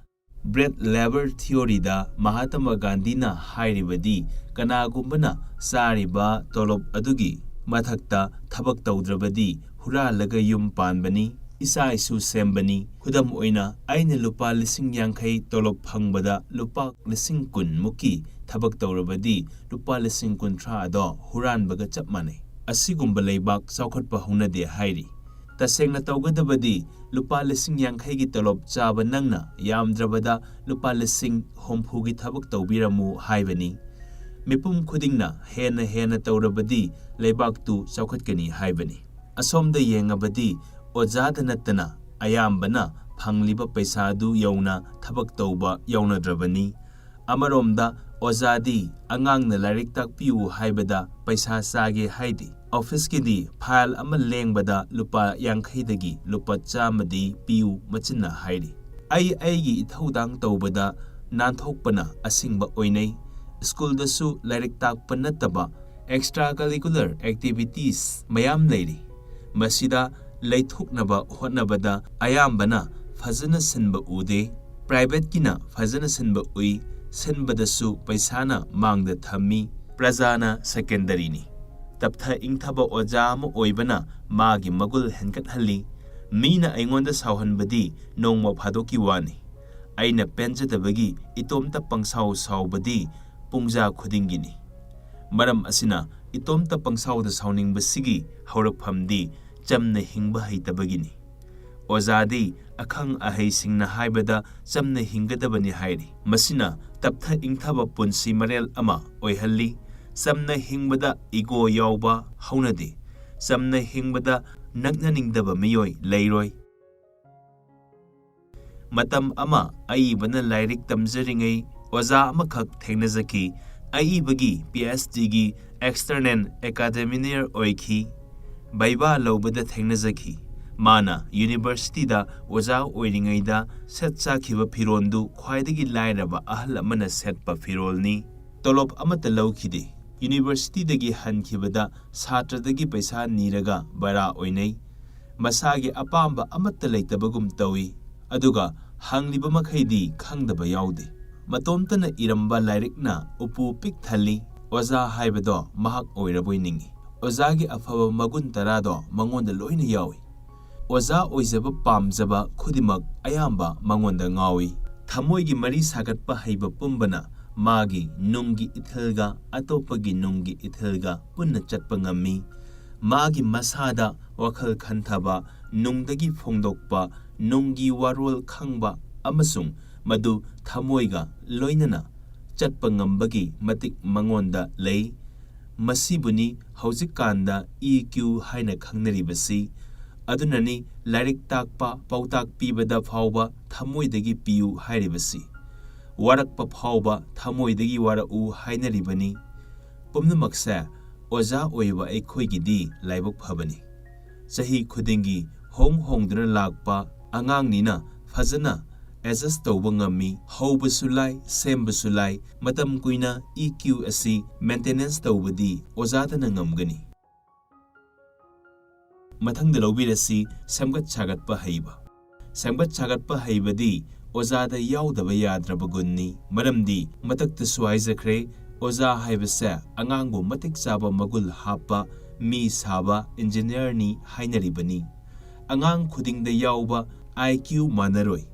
ꯕ꯭ꯔꯦꯗ ꯂꯦꯕꯔ ꯊꯤꯑꯣꯔꯤꯗ ꯃꯍꯥꯇꯃ ꯒꯥꯟꯙꯤꯅ ꯍꯥꯏꯔꯤꯕꯗꯤ, ꯀꯅꯥꯒꯨꯝꯕꯅ ꯆꯥꯔꯤꯕ ꯇꯣꯂꯣꯞ ꯑꯗꯨꯒꯤ ꯃꯊꯛꯇ ꯊꯕꯛ ꯇꯧꯗ꯭ꯔꯕꯗꯤ ꯍꯨꯔꯥꯜꯂꯒ ꯌꯨꯝ ꯄꯥꯟꯕꯅꯤ, ꯏꯆꯥ ꯏꯁꯨ ꯁꯦꯝꯕꯅꯤ꯫ ꯈꯨꯗꯝ ꯑꯣꯏꯅ, ꯑꯩꯅ ꯂꯨꯄꯥ ꯂꯤꯁꯤꯡ ꯌꯥꯡꯈꯩ ꯇꯣꯂꯣꯞ ꯐꯪꯕꯗ ꯂꯨꯄꯥ ꯂꯤꯁꯤꯡ ꯀꯨꯟ ꯃꯨꯛꯀꯤ ꯊꯕꯛ ꯇꯧꯔꯕꯗꯤ ꯂꯨꯄꯥ ꯂꯤꯁꯤꯡ ꯀꯨꯟꯊ꯭ꯔꯥ ꯑꯗꯣ ꯍꯨꯔꯥꯟꯕꯒ ꯆꯞ ꯃꯥꯟꯅꯩ꯫ ꯑꯁꯤꯒꯨꯝꯕ ꯂꯩꯕꯥꯛ ꯆꯥꯎꯈꯠꯄ ꯍꯧꯅꯗꯦ ꯍꯥꯏꯔꯤ꯫ ꯇꯁꯦꯡꯅ ꯇꯧꯒꯗꯕꯗꯤ ꯂꯨꯄꯥ ꯂꯤꯁꯤꯡ ꯌꯥꯡꯈꯩꯒꯤ ꯇꯣꯂꯣꯞ ꯆꯥꯕ ꯅꯪꯅ ꯌꯥꯝꯗ꯭ꯔꯕꯗ ꯂꯨꯄꯥ ꯂꯤꯁꯤꯡ ꯍꯨꯝꯐꯨꯒꯤ ꯊꯕꯛ ꯇꯧꯕꯤꯔꯝꯃꯨ ꯍꯥꯏꯕꯅꯤ꯫ ꯃꯤꯄꯨꯝ ꯈꯨꯗꯤꯡꯅ ꯍꯦꯟꯅ ꯍꯦꯟꯅ ꯇꯧꯔꯕꯗꯤ ꯂꯩꯕꯥꯛꯇꯨ ꯆꯥꯎꯈꯠꯀꯅꯤ ꯍꯥꯏꯕꯅꯤ꯫ ꯑꯁꯣꯝꯗ ꯌꯦꯡꯉꯕꯗꯤ ꯑꯣꯖꯥꯗ ꯅꯠꯇꯅ ꯑꯌꯥꯝꯕꯅ ꯐꯪꯂꯤꯕ ꯄꯩꯁꯥꯗꯨ ꯌꯧꯅ ꯊꯕꯛ ꯇꯧꯕ ꯌꯥꯎꯅꯗ꯭ꯔꯕꯅꯤ꯫ ꯑꯃꯔꯣꯝꯗ ꯑꯣꯖꯥꯗꯤ ꯑꯉꯥꯡꯅ ꯂꯥꯏꯔꯤꯛ ꯇꯥꯛꯄꯤꯌꯨ ꯍꯥꯏꯕꯗ ꯄꯩꯁꯥ ꯆꯥꯒꯦ ꯍꯥꯏꯗꯦ꯫ ꯑꯣꯐꯤꯁꯀꯤꯗꯤ ꯐꯥꯏꯜ ꯑꯃ ꯂꯦꯡꯕꯗ ꯂꯨꯄꯥ ꯌꯥꯡꯈꯩꯗꯒꯤ ꯂꯨꯄꯥ ꯆꯥꯝꯃꯗꯤ ꯄꯤꯌꯨ ꯃꯆꯤꯟꯅ ꯍꯥꯏꯔꯤ꯫ ꯑꯩ ꯑꯩꯒꯤ ꯏꯊꯧꯗꯥꯡ ꯇꯧꯕꯗ ꯅꯥꯟꯊꯣꯛꯄꯅ ꯑꯁꯤꯡꯕ ꯑꯣꯏꯅꯩ꯫ ꯁ꯭ꯀꯨꯜꯗꯁꯨ ꯂꯥꯏꯔꯤꯛ ꯇꯥꯛꯄ ꯅꯠꯇꯕ extra curricular activities ꯃꯌꯥꯝ ꯂꯩꯔꯤ꯫ ꯃꯁꯤꯗ ꯂꯩꯊꯣꯛꯅꯕ ꯍꯣꯠꯅꯕꯗ ꯑꯌꯥꯝꯕꯅ ꯐꯖꯅ ꯁꯤꯟꯕ ꯎꯗꯦ꯫ ꯄ꯭ꯔꯥꯏꯚꯦꯠꯀꯤꯅ ꯐꯖꯅ ꯁꯤꯟꯕ ꯎꯏ, ꯁꯤꯟꯕꯗꯁꯨ ꯄꯩꯁꯥꯅ ꯃꯥꯡꯗ ꯊꯝꯃꯤ, ꯄ꯭ꯔꯖꯥꯅ ꯁꯦꯀꯦꯟꯗꯔꯤꯅꯤ꯫ ꯇꯞꯊ ꯏꯪꯊꯕ ꯑꯣꯖꯥ ꯑꯃ ꯑꯣꯏꯕꯅ ꯃꯥꯒꯤ ꯃꯒꯨꯜ ꯍꯦꯟꯒꯠꯍꯜꯂꯤ꯫ ꯃꯤꯅ ꯑꯩꯉꯣꯟꯗ ꯁꯥꯎꯍꯟꯕꯗꯤ ꯅꯣꯡꯃ ꯐꯥꯗꯣꯛꯀꯤ ꯋꯥꯅꯤ꯫ ꯑꯩꯅ ꯄꯦꯟꯖꯗꯕꯒꯤ ꯏꯇꯣꯝꯇ ꯄꯪꯁꯥꯎ ꯁꯥꯎꯕꯗꯤ ꯄꯨꯡꯖꯥ ꯈꯨꯗꯤꯡꯒꯤꯅꯤ꯫ ꯃꯔꯝ ꯑꯁꯤꯅ ꯏꯇꯣꯝꯇ ꯄꯪꯁꯥꯎꯗ ꯁꯥꯎꯅꯤꯡꯕꯁꯤꯒꯤ ꯍꯧꯔꯛꯐꯝꯗꯤ ꯆꯝꯅ ꯍꯤꯡꯕ ꯍꯩꯇꯕꯒꯤꯅꯤ꯫ ꯑꯣꯖꯥꯗꯤ ꯑꯈꯪ ꯑꯍꯩꯁꯤꯡꯅ ꯍꯥꯏꯕꯗ ꯆꯝꯅ ꯍꯤꯡꯒꯗꯕꯅꯤ ꯍꯥꯏꯔꯤ꯫ ꯃꯁꯤꯅ ꯇꯞꯊ ꯏꯪꯊꯕ ꯄꯨꯟꯁꯤ ꯃꯔꯦꯜ ꯑꯃ ꯑꯣꯏꯍꯜꯂꯤ꯫ ꯆꯝꯅ ꯍꯤꯡꯕꯗ ꯏꯒꯣ ꯌꯥꯎꯕ ꯍꯧꯅꯗꯦ꯫ ꯆꯝꯅ ꯍꯤꯡꯕꯗ ꯅꯛꯅꯅꯤꯡꯗꯕ ꯃꯤꯑꯣꯏ ꯂꯩꯔꯣꯏ꯫ ꯃꯇꯝ ꯑꯃ ꯑꯏꯕꯅ ꯂꯥꯏꯔꯤꯛ ꯇꯝꯖꯔꯤꯉꯩ ꯑꯣꯖꯥ ꯑꯃꯈꯛ ꯊꯦꯡꯅꯖꯈꯤ꯫ ꯑꯏꯕꯒꯤ ꯄꯤ ꯑꯩꯆ ꯗꯤꯒꯤ external examiner ꯑꯣꯏꯈꯤ꯫ ꯕꯩꯕꯥ ꯂꯧꯕꯗ ꯊꯦꯡꯅꯖꯈꯤ꯫ ꯃꯥꯅ ꯌꯨꯅꯤꯚꯔꯁꯤꯇꯤꯗ ꯑꯣꯖꯥ ꯑꯣꯏꯔꯤꯉꯩꯗ ꯁꯦꯠ ꯆꯥꯈꯤꯕ ꯐꯤꯔꯣꯜꯗꯨ ꯈ꯭ꯋꯥꯏꯗꯒꯤ ꯂꯥꯏꯔꯕ ꯑꯍꯜ ꯑꯃꯅ ꯁꯦꯠꯄ ꯐꯤꯔꯣꯜꯅꯤ꯫ ꯇꯣꯂꯣꯞ ꯑꯃꯠꯇ ꯂꯧꯈꯤꯗꯦ꯫ ꯌꯨꯅꯤꯚꯔꯁꯤꯇꯤꯗꯒꯤ ꯍꯟꯈꯤꯕꯗ ꯁꯥꯇ꯭ꯔꯗꯒꯤ ꯄꯩꯁꯥ ꯅꯤꯔꯒ ꯕꯔꯥ ꯑꯣꯏꯅꯩ꯫ ꯃꯁꯥꯒꯤ ꯑꯄꯥꯝꯕ ꯑꯃꯠꯇ ꯂꯩꯇꯕꯒꯨꯝ ꯇꯧꯏ꯫ ꯑꯗꯨꯒ ꯍꯪꯂꯤꯕ ꯃꯈꯩꯗꯤ ꯈꯪꯗꯕ ꯌꯥꯎꯗꯦ꯫ ꯃꯇꯣꯝꯇꯅ ꯏꯔꯝꯕ ꯂꯥꯏꯔꯤꯛꯅ ꯎꯄꯨ ꯄꯤꯛ ꯊꯜꯂꯤ꯫ ꯑꯣꯖꯥ ꯍꯥꯏꯕꯗꯣ ꯃꯍꯥꯛ ꯑꯣꯏꯔꯕꯣꯏ ꯅꯤꯡꯏ꯫ ꯑꯣꯖꯥꯒꯤ ꯑꯐꯕ ꯃꯒꯨꯟ ꯇꯔꯥꯗꯣ ꯃꯉꯣꯟꯗ ꯂꯣꯏꯅ ꯌꯥꯎꯏ꯫ ꯑꯣꯖꯥ ꯑꯣꯏꯖꯕ ꯄꯥꯝꯖꯕ ꯈꯨꯗꯤꯡꯃꯛ ꯑꯌꯥꯝꯕ ꯃꯉꯣꯟꯗ ꯉꯥꯎꯏ꯫ ꯊꯃꯣꯏꯒꯤ ꯃꯔꯤ ꯁꯥꯒꯠꯄ ꯍꯩꯕ ꯄꯨꯝꯕꯅ ꯃꯥꯒꯤ ꯅꯨꯡꯒꯤ ꯏꯊꯤꯜꯒ ꯑꯇꯣꯞꯄꯒꯤ ꯅꯨꯡꯒꯤ ꯏꯊꯤꯜꯒ ꯄꯨꯟꯅ ꯆꯠꯄ ꯉꯝꯃꯤ꯫ ꯃꯥꯒꯤ ꯃꯁꯥꯗ ꯋꯥꯈꯜ ꯈꯟꯊꯕ, ꯅꯨꯡꯗꯒꯤ ꯐꯣꯡꯗꯣꯛꯄ, ꯅꯨꯡꯒꯤ ꯋꯥꯔꯣꯜ ꯈꯪꯕ ꯑꯃꯁꯨꯡ ꯃꯗꯨ ꯊꯃꯣꯏꯒ ꯂꯣꯏꯅꯅ ꯆꯠꯄ ꯉꯝꯕꯒꯤ ꯃꯇꯤꯛ ꯃꯉꯣꯟꯗ ꯂꯩ꯫ ꯃꯁꯤꯕꯨꯅꯤ ꯍꯧꯖꯤꯛꯀꯥꯟꯗ ꯏ ꯀ꯭ꯌꯨ ꯍꯥꯏꯅ ꯈꯪꯅꯔꯤꯕꯁꯤ꯫ ꯑꯗꯨꯅꯅꯤ ꯂꯥꯏꯔꯤꯛ ꯇꯥꯛꯄ, ꯄꯥꯎꯇꯥꯛ ꯄꯤꯕꯗ ꯐꯥꯎꯕ ꯊꯃꯣꯏꯗꯒꯤ ꯄꯤꯌꯨ ꯍꯥꯏꯔꯤꯕꯁꯤ꯫ ꯋꯥꯔꯛꯄ ꯐꯥꯎꯕ ꯊꯃꯣꯏꯗꯒꯤ ꯋꯥꯔꯛꯎ ꯍꯥꯏꯅꯔꯤꯕꯅꯤ꯫ ꯄꯨꯝꯅꯃꯛꯁꯦ ꯑꯣꯖꯥ ꯑꯣꯏꯕ ꯑꯩꯈꯣꯏꯒꯤꯗꯤ ꯂꯥꯏꯕꯛ ꯐꯕꯅꯤ꯫ ꯆꯍꯤ ꯈꯨꯗꯤꯡꯒꯤ ꯍꯣꯡ ꯍꯣꯡꯗꯨꯅ ꯂꯥꯛꯄ ꯑꯉꯥꯡꯅꯤꯅ ꯐꯖꯅ adjust ꯇꯧꯕ ꯉꯝꯃꯤ꯫ ꯍꯧꯕꯁꯨ ꯂꯥꯏ, ꯁꯦꯝꯕꯁꯨ ꯂꯥꯏ꯫ ꯃꯇꯝ ꯀꯨꯏꯅ ꯏ ꯀ꯭ꯌꯨ ꯑꯁꯤ maintenance ꯇꯧꯕꯗꯤ ꯑꯣꯖꯥꯗꯅ ꯉꯝꯒꯅꯤ꯫ ꯃꯊꯪꯗ ꯂꯧꯕꯤꯔꯁꯤ ꯁꯦꯝꯒꯠ ꯁꯥꯒꯠꯄ ꯍꯩꯕ꯫ ꯁꯦꯝꯒꯠ ꯁꯥꯒꯠꯄ ꯍꯩꯕꯗꯤ ꯑꯣꯖꯥꯗ ꯌꯥꯎꯗꯕ ꯌꯥꯗ꯭ꯔꯕ ꯒꯨꯟꯅꯤ꯫ ꯃꯔꯝꯗꯤ ꯃꯊꯛꯇꯁꯨ ꯍꯥꯏꯖꯈ꯭ꯔꯦ, ꯑꯣꯖꯥ ꯍꯥꯏꯕꯁꯦ ꯑꯉꯥꯡꯕꯨ ꯃꯇꯤꯛ ꯆꯥꯕ ꯃꯒꯨꯜ ꯍꯥꯞꯄ, ꯃꯤ ꯁꯥꯕ engineer ꯅꯤ ꯍꯥꯏꯅꯔꯤꯕꯅꯤ꯫ ꯑꯉꯥꯡ ꯈꯨꯗꯤꯡꯗ ꯌꯥꯎꯕ I Q ꯃꯥꯟꯅꯔꯣꯏ꯫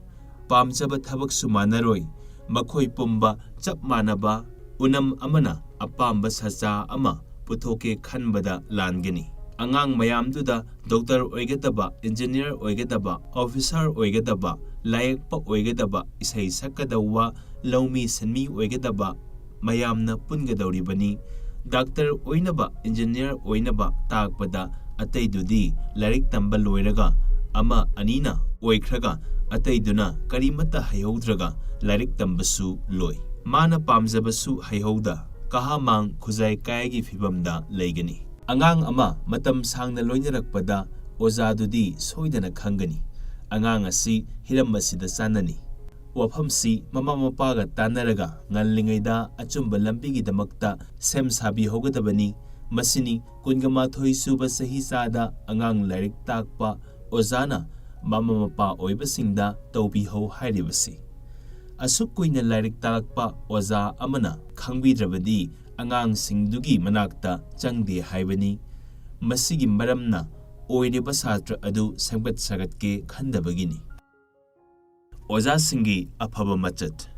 ꯄꯥꯝꯖꯕ ꯊꯕꯛꯁꯨ ꯃꯥꯟꯅꯔꯣꯏ꯫ ꯃꯈꯣꯏ ꯄꯨꯝꯕ ꯆꯞ ꯃꯥꯟꯅꯕ ꯎꯅꯝ ꯑꯃꯅ ꯑꯄꯥꯝꯕ ꯁꯆꯥ ꯑꯃ ꯄꯨꯊꯣꯛꯀꯦ ꯈꯟꯕꯗ ꯂꯥꯟꯒꯅꯤ꯫ ꯑꯉꯥꯡ ꯃꯌꯥꯝꯗꯨꯗ ꯗꯣꯛꯇꯔ ꯑꯣꯏꯒꯗꯕ, ꯏꯟꯖꯤꯅꯤꯌꯔ ꯑꯣꯏꯒꯗꯕ, ꯑꯣꯐꯤꯁꯥꯔ ꯑꯣꯏꯒꯗꯕ, ꯂꯥꯌꯦꯛꯄ ꯑꯣꯏꯒꯗꯕ, ꯏꯁꯩ ꯁꯛꯀꯗꯧꯕ, ꯂꯧꯃꯤ ꯁꯤꯟꯃꯤ ꯑꯣꯏꯒꯗꯕ, ꯃꯌꯥꯝꯅ ꯄꯨꯟꯒꯗꯧꯔꯤꯕꯅꯤ꯫ ꯗꯥꯛꯇꯔ ꯑꯣꯏꯅꯕ, ꯏꯟꯖꯤꯅꯤꯌꯔ ꯑꯣꯏꯅꯕ ꯇꯥꯛꯄꯗ ꯑꯇꯩꯗꯨꯗꯤ ꯂꯥꯏꯔꯤꯛ ꯇꯝꯕ ꯂꯣꯏꯔꯒ ꯑꯃ ꯑꯅꯤꯅ ꯑꯣꯏꯈ꯭ꯔꯒ ꯑꯇꯩꯗꯨꯅ ꯀꯔꯤꯃꯠꯇ ꯍꯩꯍꯧꯗ꯭ꯔꯒ ꯂꯥꯏꯔꯤꯛ ꯇꯝꯕꯁꯨ ꯂꯣꯏ꯫ ꯃꯥꯅ ꯄꯥꯝꯖꯕꯁꯨ ꯍꯩꯍꯧꯗ ꯀꯍꯥꯃꯥꯡ ꯈꯨꯖꯥꯏ ꯀꯥꯏꯒꯤ ꯐꯤꯕꯝꯗ ꯂꯩꯒꯅꯤ꯫ ꯑꯉꯥꯡ ꯑꯃ ꯃꯇꯝ ꯁꯥꯡꯅ ꯂꯣꯏꯅꯔꯛꯄꯗ ꯑꯣꯖꯥꯗꯨꯗꯤ ꯁꯣꯏꯗꯅ ꯈꯪꯒꯅꯤ꯫ ꯑꯉꯥꯡ ꯑꯁꯤ ꯍꯤꯔꯝ ꯑꯁꯤꯗ ꯆꯥꯟꯅꯅꯤ꯫ ꯋꯥꯐꯝꯁꯤ ꯃꯃꯥ ꯃꯄꯥꯒ ꯇꯥꯟꯅꯔꯒ ꯉꯜꯂꯤꯉꯩꯗ ꯑꯆꯨꯝꯕ ꯂꯝꯕꯤꯒꯤꯗꯃꯛꯇ ꯁꯦꯝ ꯁꯥꯕꯤꯍꯧꯒꯗꯕꯅꯤ꯫ ꯃꯁꯤꯅꯤ ꯀꯨꯟꯒ ꯃꯥꯊꯣꯏ ꯁꯨꯕ ꯆꯍꯤ ꯆꯥꯗ ꯑꯉꯥꯡ ꯂꯥꯏꯔꯤꯛ ꯇꯥꯛꯄ ꯑꯣꯖꯥꯅ ꯃꯃꯥ ꯃꯄꯥ ꯑꯣꯏꯕꯁꯤꯡꯗ ꯇꯧꯕꯤꯍꯧ ꯍꯥꯏꯔꯤꯕꯁꯤ꯫ ꯑꯁꯨꯛ ꯀꯨꯏꯅ ꯂꯥꯏꯔꯤꯛ ꯇꯥꯛꯂꯛꯄ ꯑꯣꯖꯥ ꯑꯃꯅ ꯈꯪꯕꯤꯗ꯭ꯔꯕꯗꯤ ꯑꯉꯥꯡꯁꯤꯡꯗꯨꯒꯤ ꯃꯅꯥꯛꯇ ꯆꯪꯗꯦ ꯍꯥꯏꯕꯅꯤ꯫ ꯃꯁꯤꯒꯤ ꯃꯔꯝꯅ ꯑꯣꯏꯔꯤꯕ ꯁꯥꯇ꯭ꯔ ꯑꯗꯨ ꯁꯦꯝꯒꯠ ꯁꯥꯒꯠꯀꯦ ꯈꯟꯗꯕꯒꯤꯅꯤ꯫ ꯑꯣꯖꯥꯁꯤꯡꯒꯤ ꯑꯐꯕ ꯃꯆꯠ꯫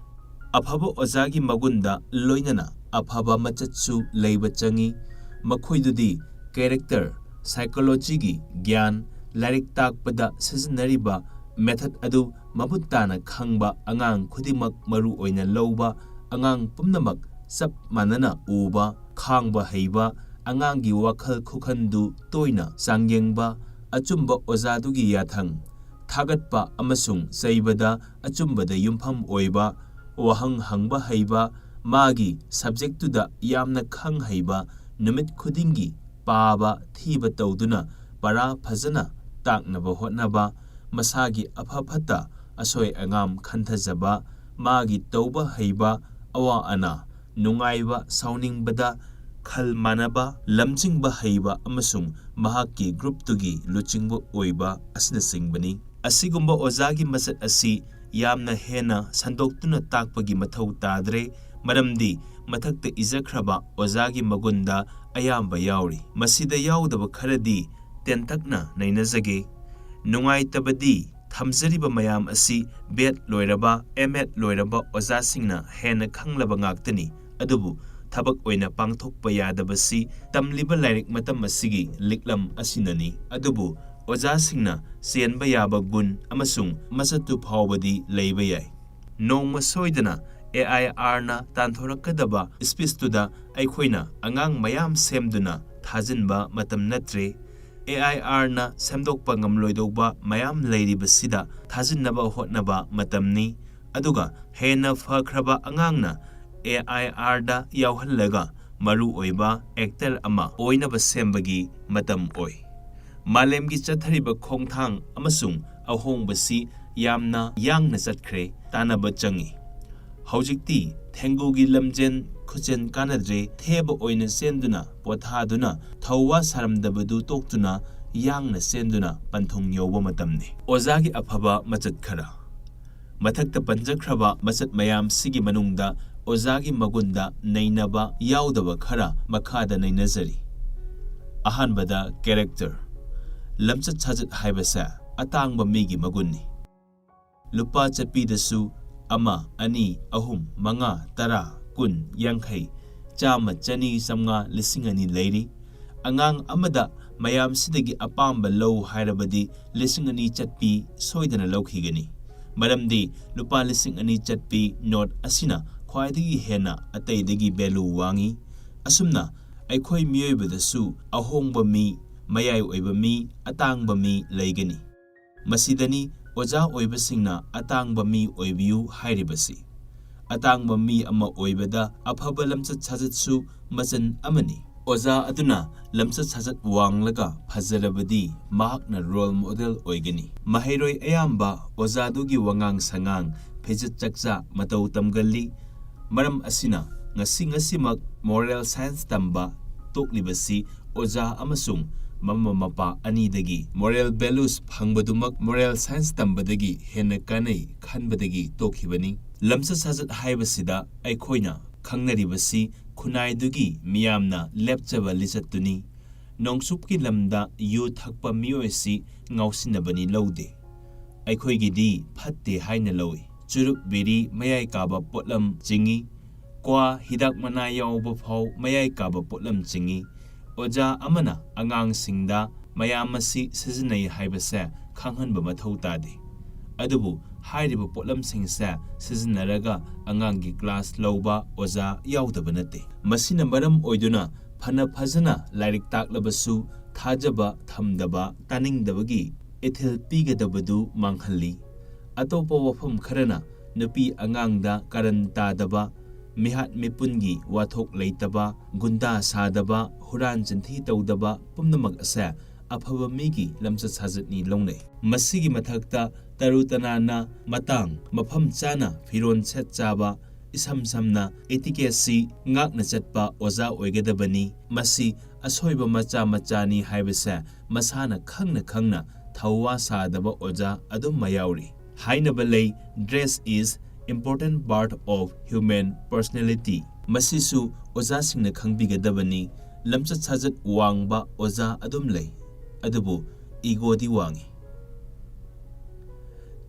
ꯑꯐꯕ ꯑꯣꯖꯥꯒꯤ ꯃꯒꯨꯟꯗ ꯂꯣꯏꯅꯅ ꯑꯐꯕ ꯃꯆꯠꯁꯨ ꯂꯩꯕ ꯆꯪꯏ꯫ ꯃꯈꯣꯏꯗꯨꯗꯤ ꯀꯦꯔꯦꯛꯇꯔ, ꯁꯥꯏꯀꯣꯂꯣꯖꯤꯒꯤ ꯒ꯭ꯌꯥꯟ, ꯂꯥꯏꯔꯤꯛ ꯇꯥꯛꯄꯗ ꯁꯤꯖꯤꯟꯅꯔꯤꯕ ꯃꯦꯊꯗ ꯑꯗꯨ ꯃꯃꯨꯠ ꯇꯥꯅ ꯈꯪꯕ, ꯑꯉꯥꯡ ꯈꯨꯗꯤꯡꯃꯛ ꯃꯔꯨ ꯑꯣꯏꯅ ꯂꯧꯕ, ꯑꯉꯥꯡ ꯄꯨꯝꯅꯃꯛ ꯆꯞ ꯃꯥꯟꯅꯅ ꯎꯕ, ꯈꯥꯡꯕ ꯍꯩꯕ, ꯑꯉꯥꯡꯒꯤ ꯋꯥꯈꯜ ꯈꯨꯈꯟꯗꯨ ꯇꯣꯏꯅ ꯆꯥꯡꯌꯦꯡꯕ, ꯑꯆꯨꯝꯕ ꯑꯣꯖꯥꯗꯨꯒꯤ ꯌꯥꯊꯪ ꯊꯥꯒꯠꯄ ꯑꯃꯁꯨꯡ ꯆꯩꯕꯗ ꯑꯆꯨꯝꯕꯗ ꯌꯨꯝꯐꯝ ꯑꯣꯏꯕ, ꯋꯥꯍꯪ ꯍꯪꯕ ꯍꯩꯕ, ꯃꯥꯒꯤ ꯁꯕꯖꯦꯛꯇꯨꯗ ꯌꯥꯝꯅ ꯈꯪ ꯍꯩꯕ, ꯅꯨꯃꯤꯠ ꯈꯨꯗꯤꯡꯒꯤ ꯄꯥꯕ ꯊꯤꯕ ꯇꯧꯗꯨꯅ ꯄꯔꯥ ꯐꯖꯅ ꯇꯥꯛꯅꯕ ꯍꯣꯠꯅꯕ, ꯃꯁꯥꯒꯤ ꯑꯐ ꯐꯠꯇ, ꯑꯁꯣꯏ ꯑꯉꯥꯝ ꯈꯟꯊꯖꯕ, ꯃꯥꯒꯤ ꯇꯧꯕ ꯍꯩꯕ, ꯑꯋꯥ ꯑꯅꯥ, ꯅꯨꯡꯉꯥꯏꯕ, ꯁꯥꯎꯅꯤꯡꯕꯗ ꯈꯜ ꯃꯥꯟꯅꯕ, ꯂꯝꯖꯤꯡꯕ ꯍꯩꯕ ꯑꯃꯁꯨꯡ ꯃꯍꯥꯛꯀꯤ ꯒ꯭ꯔꯨꯞꯇꯨꯒꯤ ꯂꯨꯆꯤꯡꯕ ꯑꯣꯏꯕ ꯑꯁꯤꯅꯆꯤꯡꯕꯅꯤ꯫ ꯑꯁꯤꯒꯨꯝꯕ ꯑꯣꯖꯥꯒꯤ ꯃꯆꯠ ꯑꯁꯤ ꯌꯥꯝꯅ ꯍꯦꯟꯅ ꯁꯟꯗꯣꯛꯇꯨꯅ ꯇꯥꯛꯄꯒꯤ ꯃꯊꯧ ꯇꯥꯗ꯭ꯔꯦ, ꯃꯔꯝꯗꯤ ꯃꯊꯛꯇ ꯏꯖꯈ꯭ꯔꯕ ꯑꯣꯖꯥꯒꯤ ꯃꯒꯨꯟꯗ ꯑꯌꯥꯝꯕ ꯌꯥꯎꯔꯤ꯫ ꯃꯁꯤꯗ ꯌꯥꯎꯗꯕ ꯈꯔꯗꯤ ꯇꯦꯟꯇꯛꯅ ꯅꯩꯅꯖꯒꯦ꯫ ꯅꯨꯡꯉꯥꯏꯇꯕꯗꯤ ꯊꯝꯖꯔꯤꯕ ꯃꯌꯥꯝ ꯑꯁꯤ ꯕꯦꯠ ꯂꯣꯏꯔꯕ, ꯑꯦꯝ ꯑꯦꯗ ꯂꯣꯏꯔꯕ ꯑꯣꯖꯥꯁꯤꯡꯅ ꯍꯦꯟꯅ ꯈꯪꯂꯕ ꯉꯥꯛꯇꯅꯤ꯫ ꯑꯗꯨꯕꯨ ꯊꯕꯛ ꯑꯣꯏꯅ ꯄꯥꯡꯊꯣꯛꯄ ꯌꯥꯗꯕꯁꯤ ꯇꯝꯂꯤꯕ ꯂꯥꯏꯔꯤꯛ ꯃꯇꯝ ꯑꯁꯤꯒꯤ ꯂꯤꯛꯂꯝ ꯑꯁꯤꯅꯅꯤ꯫ ꯑꯗꯨꯕꯨ ꯑꯣꯖꯥꯁꯤꯡꯅ ꯆꯦꯟꯕ ꯌꯥꯕ ꯒꯨꯟ ꯑꯃꯁꯨꯡ ꯃꯆꯠꯇꯨ ꯐꯥꯎꯕꯗꯤ ꯂꯩꯕ ꯌꯥꯏ꯫ ꯅꯣꯡꯃ ꯁꯣꯏꯗꯅ ꯑꯦ ꯑꯥꯏ ꯑꯥꯔꯅ ꯇꯥꯟꯊꯣꯔꯛꯀꯗꯕ ꯁ꯭ꯄꯤꯆꯇꯨꯗ ꯑꯩꯈꯣꯏꯅ ꯑꯉꯥꯡ ꯃꯌꯥꯝ ꯁꯦꯝꯗꯨꯅ ꯊꯥꯖꯤꯟꯕ ꯃꯇꯝ ꯅꯠꯇ꯭ꯔꯦ꯫ ꯑꯦ ꯑꯥꯏ ꯑꯥꯔꯅ ꯁꯦꯝꯗꯣꯛꯄ ꯉꯝꯂꯣꯏꯗꯧꯕ ꯃꯌꯥꯝ ꯂꯩꯔꯤꯕꯁꯤꯗ ꯊꯥꯖꯤꯟꯅꯕ ꯍꯣꯠꯅꯕ ꯃꯇꯝꯅꯤ꯫ ꯑꯗꯨꯒ ꯍꯦꯟꯅ ꯐꯈ꯭ꯔꯕ ꯑꯉꯥꯡꯅ ꯑꯦ ꯑꯥꯏ ꯑꯥꯔꯗ ꯌꯥꯎꯍꯜꯂꯒ ꯃꯔꯨ ꯑꯣꯏꯕ ꯑꯦꯛꯇꯔ ꯑꯃ ꯑꯣꯏꯅꯕ ꯁꯦꯝꯕꯒꯤ ꯃꯇꯝ ꯑꯣꯏ꯫ ꯃꯥꯂꯦꯝꯒꯤ ꯆꯠꯊꯔꯤꯕ ꯈꯣꯡꯊꯥꯡ ꯑꯃꯁꯨꯡ ꯑꯍꯣꯡꯕꯁꯤ ꯌꯥꯝꯅ ꯌꯥꯡꯅ ꯆꯠꯈ꯭ꯔꯦ, ꯇꯥꯟꯅꯕ ꯆꯪꯏ꯫ ꯍꯧꯖꯤꯛꯇꯤ ꯊꯦꯡꯒꯨꯒꯤ ꯂꯝꯖꯦꯟ ꯈꯨꯆꯦꯟ ꯀꯥꯟꯅꯗ꯭ꯔꯦ, ꯊꯦꯕ ꯑꯣꯏꯅ ꯆꯦꯟꯗꯨꯅ, ꯄꯣꯊꯥꯗꯨꯅ, ꯊꯧꯋꯥ ꯁꯥꯔꯝꯗꯕꯗꯨ ꯇꯣꯛꯇꯨꯅ ꯌꯥꯡꯅ ꯆꯦꯟꯗꯨꯅ ꯄꯟꯊꯨꯡ ꯌꯧꯕ ꯃꯇꯝꯅꯤ꯫ ꯑꯣꯖꯥꯒꯤ ꯑꯐꯕ ꯃꯆꯠ ꯈꯔ꯫ ꯃꯊꯛꯇ ꯄꯟꯖꯈ꯭ꯔꯕ ꯃꯆꯠ ꯃꯌꯥꯝꯁꯤꯒꯤ ꯃꯅꯨꯡꯗ ꯑꯣꯖꯥꯒꯤ ꯃꯒꯨꯟꯗ ꯅꯩꯅꯕ ꯌꯥꯎꯗꯕ ꯈꯔ ꯃꯈꯥꯗ ꯅꯩꯅꯖꯔꯤ꯫ ꯑꯍꯥꯟꯕꯗ, ꯀꯦꯔꯦꯛꯇꯔ꯫ ꯂꯝꯆꯠ ꯁꯥꯖꯠ ꯍꯥꯏꯕꯁꯦ ꯑꯇꯥꯡꯕ ꯃꯤꯒꯤ ꯃꯒꯨꯟꯅꯤ꯫ ꯂꯨꯄꯥ ꯆꯠꯄꯤꯗꯁꯨ ꯑꯃ, ꯑꯅꯤ, ꯑꯍꯨꯝ, ꯃꯉꯥ, ꯇꯔꯥ, ꯀꯨꯟ, ꯌꯥꯡꯈꯩ, ꯆꯥꯝꯃ, ꯆꯅꯤ, ꯆꯥꯝꯃꯉꯥ, ꯂꯤꯁꯤꯡ ꯑꯅꯤ ꯂꯩꯔꯤ꯫ ꯑꯉꯥꯡ ꯑꯃꯗ ꯃꯌꯥꯝꯁꯤꯗꯒꯤ ꯑꯄꯥꯝꯕ ꯂꯧ ꯍꯥꯏꯔꯕꯗꯤ ꯂꯤꯁꯤꯡ ꯑꯅꯤ ꯆꯠꯄꯤ ꯁꯣꯏꯗꯅ ꯂꯧꯈꯤꯒꯅꯤ꯫ ꯃꯔꯝꯗꯤ ꯂꯨꯄꯥ ꯂꯤꯁꯤꯡ ꯑꯅꯤ ꯆꯠꯄꯤ ꯅꯣꯠ ꯑꯁꯤꯅ ꯈ꯭ꯋꯥꯏꯗꯒꯤ ꯍꯦꯟꯅ ꯑꯇꯩꯗꯒꯤ ꯚꯦꯂꯨ ꯋꯥꯡꯏ꯫ ꯑꯁꯨꯝꯅ ꯑꯩꯈꯣꯏ ꯃꯤꯑꯣꯏꯕꯗꯁꯨ ꯑꯍꯣꯡꯕ ꯃꯤ, ꯃꯌꯥꯏ ꯑꯣꯏꯕ ꯃꯤ, ꯑꯇꯥꯡꯕ ꯃꯤ ꯂꯩꯒꯅꯤ꯫ ꯃꯁꯤꯗꯅꯤ ꯑꯣꯖꯥ ꯑꯣꯏꯕꯁꯤꯡꯅ ꯑꯇꯥꯡꯕ ꯃꯤ ꯑꯣꯏꯕꯤꯌꯨ ꯍꯥꯏꯔꯤꯕꯁꯤ꯫ ꯑꯇꯥꯡꯕ ꯃꯤ ꯑꯃ ꯑꯣꯏꯕꯗ ꯑꯐꯕ ꯂꯝꯆꯠ ꯁꯥꯖꯠꯁꯨ ꯃꯆꯜ ꯑꯃꯅꯤ꯫ ꯑꯣꯖꯥ ꯑꯗꯨꯅ ꯂꯝꯆꯠ ꯁꯥꯖꯠ ꯋꯥꯡꯂꯒ ꯐꯖꯔꯕꯗꯤ ꯃꯍꯥꯛꯅ ꯔꯣꯜ ꯃꯣꯗꯦꯜ ꯑꯣꯏꯒꯅꯤ꯫ ꯃꯍꯩꯔꯣꯏ ꯑꯌꯥꯝꯕ ꯑꯣꯖꯥꯗꯨꯒꯤ ꯋꯥꯉꯥꯡ ꯁꯉꯥꯡ, ꯐꯤꯖꯦꯠ ꯆꯛꯆꯥ ꯃꯇꯧ ꯇꯝꯒꯜꯂꯤ꯫ ꯃꯔꯝ ꯑꯁꯤꯅ ꯉꯁꯤ ꯉꯁꯤꯃꯛ ꯃꯣꯔꯦꯜ ꯁꯥꯏꯟꯁ ꯇꯝꯕ ꯇꯣꯛꯂꯤꯕꯁꯤ ꯑꯣꯖꯥ ꯑꯃꯁꯨꯡ ꯃꯃꯥ ꯃꯄꯥ ꯑꯅꯤꯗꯒꯤ ꯃꯣꯔꯦꯜ ꯚꯦꯂꯨꯁ ꯐꯪꯕꯗꯨꯃꯛ ꯃꯣꯔꯦꯜ ꯁꯥꯏꯟꯁ ꯇꯝꯕꯗꯒꯤ ꯍꯦꯟꯅ ꯀꯥꯟꯅꯩ ꯈꯟꯕꯗꯒꯤ ꯇꯣꯛꯈꯤꯕꯅꯤ꯫ ꯂꯝꯆꯠ ꯁꯥꯖꯠ ꯍꯥꯏꯕꯁꯤꯗ ꯑꯩꯈꯣꯏꯅ ꯈꯪꯅꯔꯤꯕꯁꯤ ꯈꯨꯟꯅꯥꯏꯗꯨꯒꯤ ꯃꯤꯌꯥꯝꯅ ꯂꯦꯞꯆꯕ ꯂꯤꯆꯠꯇꯨꯅꯤ꯫ ꯅꯣꯡꯆꯨꯞꯀꯤ ꯂꯝꯗ ꯌꯨ ꯊꯛꯄ ꯃꯤꯑꯣꯏꯁꯤ ꯉꯥꯎꯁꯤꯟꯅꯕꯅꯤ ꯂꯧꯗꯦ꯫ ꯑꯩꯈꯣꯏꯒꯤꯗꯤ ꯐꯠꯇꯦ ꯍꯥꯏꯅ ꯂꯧꯏ꯫ ꯆꯨꯔꯨꯞ, ꯕꯤꯔꯤ ꯃꯌꯥꯏ ꯀꯥꯕ ꯄꯣꯠꯂꯝ ꯆꯤꯡꯏ꯫ ꯀ꯭ꯋꯥ, ꯍꯤꯗꯥꯛ ꯃꯅꯥ ꯌꯥꯎꯕ ꯐꯥꯎ ꯃꯌꯥꯏ ꯀꯥꯕ ꯄꯣꯠꯂꯝ ꯆꯤꯡꯏ꯫ ꯑꯣꯖꯥ ꯑꯃꯅ ꯑꯉꯥꯡꯁꯤꯡꯗ ꯃꯌꯥꯝ ꯑꯁꯤ ꯁꯤꯖꯤꯟꯅꯩ ꯍꯥꯏꯕꯁꯦ ꯈꯪꯍꯟꯕ ꯃꯊꯧ ꯇꯥꯗꯦ꯫ ꯑꯗꯨꯕꯨ ꯍꯥꯏꯔꯤꯕ ꯄꯣꯠꯂꯝꯁꯤꯡꯁꯦ ꯁꯤꯖꯤꯟꯅꯔꯒ ꯑꯉꯥꯡꯒꯤ ꯀ꯭ꯂꯥꯁ ꯂꯧꯕ ꯑꯣꯖꯥ ꯌꯥꯎꯗꯕ ꯅꯠꯇꯦ꯫ ꯃꯁꯤꯅ ꯃꯔꯝ ꯑꯣꯏꯗꯨꯅ ꯐꯅ ꯐꯖꯅ ꯂꯥꯏꯔꯤꯛ ꯇꯥꯛꯂꯕꯁꯨ ꯊꯥꯖꯕ ꯊꯝꯗꯕ, ꯇꯥꯅꯤꯡꯗꯕꯒꯤ ꯏꯊꯤꯜ ꯄꯤꯒꯗꯕꯗꯨ ꯃꯥꯡꯍꯜꯂꯤ꯫ ꯑꯇꯣꯞꯄ ꯋꯥꯐꯝ ꯈꯔꯅ ꯅꯨꯄꯤ ꯑꯉꯥꯡꯗ ꯀꯔꯟ ꯇꯥꯗꯕ, ꯃꯤꯍꯥꯠ ꯃꯤꯄꯨꯟꯒꯤ ꯋꯥꯊꯣꯛ ꯂꯩꯇꯕ, ꯒꯨꯟꯗꯥ ꯁꯥꯗꯕ, ꯍꯨꯔꯥꯟ ꯆꯤꯟꯊꯤ ꯇꯧꯗꯕ ꯄꯨꯝꯅꯃꯛ ꯑꯁꯦ ꯑꯐꯕ ꯃꯤꯒꯤ ꯂꯝꯆꯠ ꯁꯥꯖꯠꯅꯤ ꯂꯧꯅꯩ꯫ ꯃꯁꯤꯒꯤ ꯃꯊꯛꯇ ꯇꯔꯨ ꯇꯅꯥꯟꯅ ꯃꯇꯥꯡ ꯃꯐꯝ ꯆꯥꯅ ꯐꯤꯔꯣꯜ ꯁꯦꯠ ꯆꯥꯕ, ꯏꯁꯝ ꯁꯝꯅ ꯏꯇꯤꯀꯦꯠꯁꯤ ꯉꯥꯛꯅ ꯆꯠꯄ ꯑꯣꯖꯥ ꯑꯣꯏꯒꯗꯕꯅꯤ꯫ ꯃꯁꯤ ꯑꯁꯣꯏꯕ ꯃꯆꯥ ꯃꯆꯥꯅꯤ ꯍꯥꯏꯕꯁꯦ ꯃꯁꯥꯅ ꯈꯪꯅ ꯈꯪꯅ ꯊꯧꯋꯥ ꯁꯥꯗꯕ ꯑꯣꯖꯥ ꯑꯗꯨꯝ ꯌꯥꯎꯔꯤ꯫ ꯍꯥꯏꯅꯕ ꯂꯩ, "Dress is important part of human personality"꯫ ꯃꯁꯤꯁꯨ ꯑꯣꯖꯥꯁꯤꯡꯅ ꯈꯪꯕꯤꯒꯗꯕꯅꯤ꯫ ꯂꯝꯆꯠ ꯁꯥꯖꯠ ꯋꯥꯡꯕ ꯑꯣꯖꯥ ꯑꯗꯨꯝ ꯂꯩ, ꯑꯗꯨꯕꯨ ꯏꯒꯣꯗꯤ ꯋꯥꯡꯏ꯫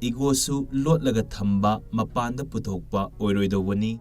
ꯏꯒꯣꯁꯨ ꯂꯣꯠꯂꯒ ꯊꯝꯕ, ꯃꯄꯥꯟꯗ ꯄꯨꯊꯣꯛꯄ ꯑꯣꯏꯔꯣꯏꯗꯧꯕꯅꯤ꯫